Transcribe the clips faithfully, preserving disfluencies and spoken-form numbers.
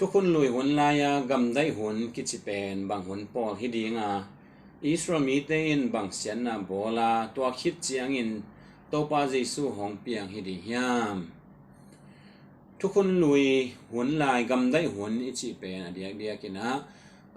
Thukhun lui hun lai-a gamdaih hun kici pen bang hun pawl hi ding a, Israel mite in bang siatna bawl a, tua khit ciangin Topa Jesu hong piang hi ding hiam? Thukhun lui hun lai gamdaih hun i cih pen a diakdiakin ah,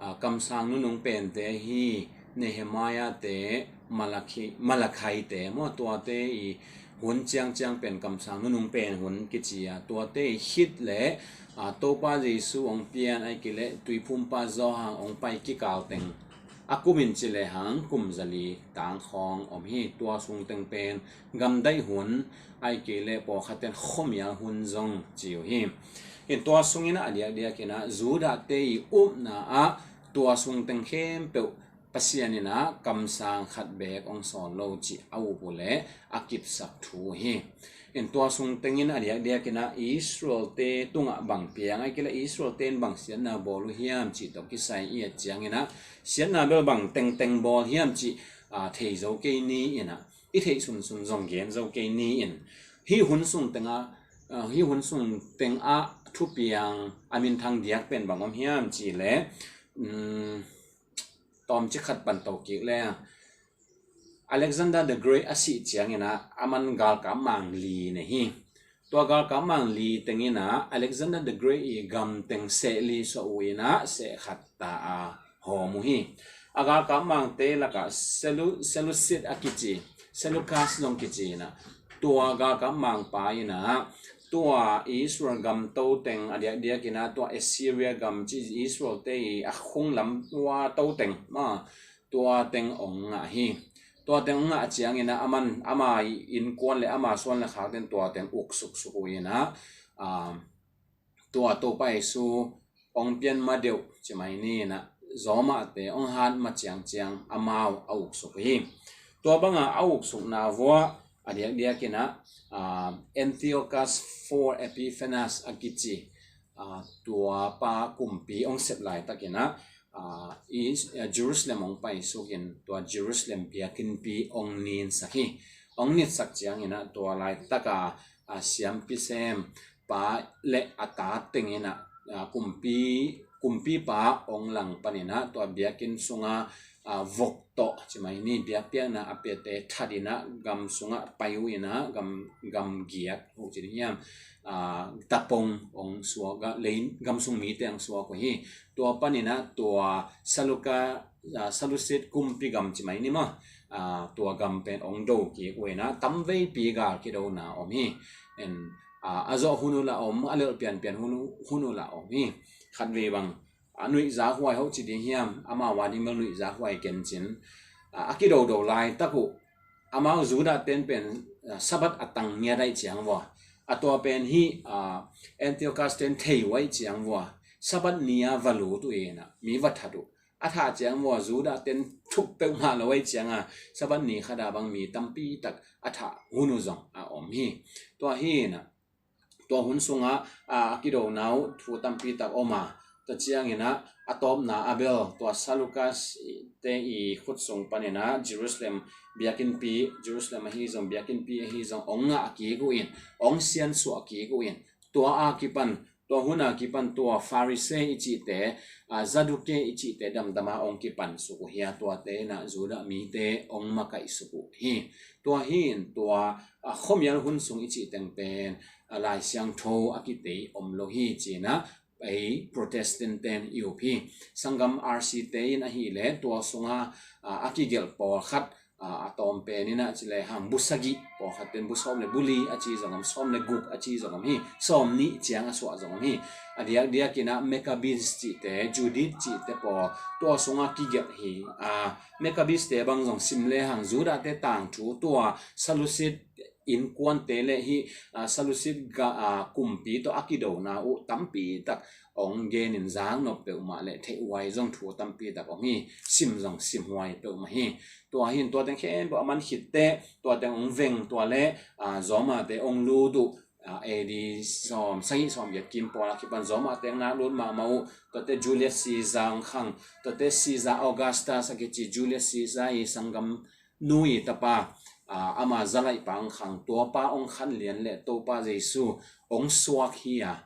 a, kamsang nunung pente hi Nehemiah te, Malakhi, Malakhai te maw, tuate i hun ciangciang pen kamsang nunung pen hun kici a, tuate i khit le, a, Topa Jesu hong pian ahi kei le Tuiphumpa Johan hong pai kikal teng a kumin ci le hang kum zali tangkhawng om hi. Tua sung teng pen gamdaih hun ahi kei le pawlkhat ten khuamial hun zong ci uh hi. In tua sungin ah a diakdiakin ah Judah te i upna ah tua sung teng khempeuh Pasian in ah kamsang khat beek hong sawn lo cih a up uh le a kipsak thu hi. In tua sung tengin a diakdiakin ah Israel te tungah bang piang ahi kei le Israel te in bang siatna bawl uh hiam cih tawh kisai i et ciangin ah siatna bel bang tengteng bawl hiam cih, a, thei zo kei ni in ah i theih sunsun zong gen zo kei ni in hih hun sung tengah, a, hih hun sung tengah thupiang a minthang diak pen bang om hiam cih le, um, tawmcik khat pan to kik le Alexander the Great a sih ciangin ah aman galkap mang li nei hi. Tua galkap mang li tengin ah Alexander the Great i gam teng seh li suah uh in ah seh khat ta a hawm uh hi. A galkap mangte lakah Selu-, Seleucid a kici, Seleucus zong kici in ah tua galkap mangpa in ah tua Israel gam to teng a diakdiakin ah tua Assyria gam ci Israel te i a khung lam tua to teng ma tua teng ong ngah hi. Tua teng ong ngah ciangin ah aman ama innkuan le ama suan le khak ten tua teng uk suksuk uh in ah, a, tua Topa Jesu ong pian ma deuh ci mai ni in ah Roma te ong hat ma ciangciang amau a uk suk uh hi. Tua banga a uk sukna vua a diakdiakin ah, a, Antiochus four Epiphanes a kici, a, tua pa kumpi ong sep laitakin ah, a, i, a, Jerusalem ong paisukin tua Jerusalem biakinnpi ong ninsak hi. Ong nitsak ciangin ah tua laitaka, a, siampi sem pa le a ta tengin ah, a, kumpi, kumpipa ong langpanin ah tua biakinn sunga, a, vok tawh ci mai ni biakpiakna a piate thatin ah gam sungah pai uh in ah gam, gam giat uh ci ding hiam, a, tapong ong suak a, lei gam sung mite ong suak uh hi. Tua panin ah tua Saluka, a, Seleucid kumpi gam ci mai ni maw, a, tua gam pen ong do kik uh in ah tamveipi gal kidona om hi. En, a, a zawh hun uh la om, a lelh pianpian hun uh, hun uh la om hi. Khatvei bang, a, nuihza huai hoh ci ding hiam, amau a ding bel nuihza huai kencin, a, a kidodo laitak uh amau Judah ten pen, a, Sabbath a tang ngiat ahi ciang vua, a tua pen hih, a, Antiochus ten thei uh ahi ciang vua Sabbath ni-a va lut uh in ah mi va that uh. A thah ciang vua Judah ten thuk peuhmah lo ahi cianga Sabbath ni khata bang mi tampi tak a thah hun uh zong a om hi. Tua hi in ah tua hun sungah, a, a kidona uh thu tampi tak om a, tua ciangin ah a tawpna a bel tua Seleucus te i khut sung panin ah Jerusalem biakinnpi, Jerusalem ahi zong biakinnpi ahi zong ong ngah kik uh in, ong siansuah kik uh in, tua a kipan, tua hun a kipan tua Pharisee i cihte, a, Zadduke i cihte damdama ong kipan suk uh hi a, tuate in ah Judah mite ong makaih suk uh hi. Tua hi in tua, a, khuamial hun sung i cih teng pen, a, Lai Siangtho a kitei om lo hi ci-in ah ei Protestant ten i up hi. Sanggam R C te in ahih leh tua sunga, a, a kigelh pawlkhat, a, a tawm pen in ah ci le hang bu sagih, pawlkhat ten bu sawm le bu li a ci zong om, sawm le guk a ci zong om hi, sawm nih ciang a suah zong om hi. A diakdiakin ah Maccabees cihte, Judith cihte pawl tua sunga kigelh hi. A, Maccabees te bang zong sim le hang Judah te tangthu tua Seleucid innkuante le hih, a, Seleucid ga, a, kumpi tawh a kidona uh tampi tak ong genin zak nop peuhmah le theihhuai zong thu tampi tak om hi, sim zong simhuai peuhmah hi. Tua hi in tua teng khempeuh a man khitteh tua teng ong veng tua le, a, Roma te ong lut uh, a, A D sawm sagih sawm giat kim pawl a kipan Roma te ong nak lut mahmah uh, tuate Julius Caesar ong khang, tuate Caesar Augustus a kici Julius Caesar i sanggam nu i tapa, a, ama zalaihpa ong khang, tuapa ong khan lian le Topa Jesu ong suak hi a,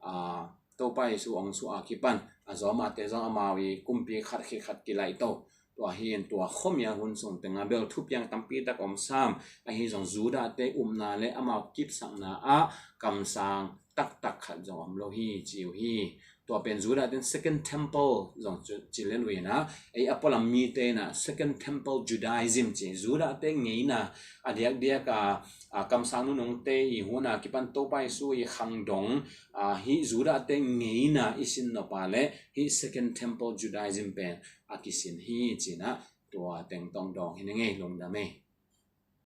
a, Topa Jesu hong suah a kipan a Roma te zong amau i kumpi khat khit khat kilaih to. Tua hi in tua khuamial hun sung tengah bel thupiang tampi tak om sam. Ahi zong Judah te upna le amau kipsakna ah kamsang taktak khat zong om lo hi ci uh hi. Tua pen Judah ten Second Temple zong ci lel uh hi na. Ei a pualam mite na Second Temple Judaism ci, Judah te ngeina a diakdiak a, a kamsang nunung te i hun a kipan Topa Jesu i khangdong a, hi Judah te ngeina i sin nop a le hi Second Temple Judaism pen a kisin hi ci na. Tua teng tawh dawng hi na ngei, lungdam ei.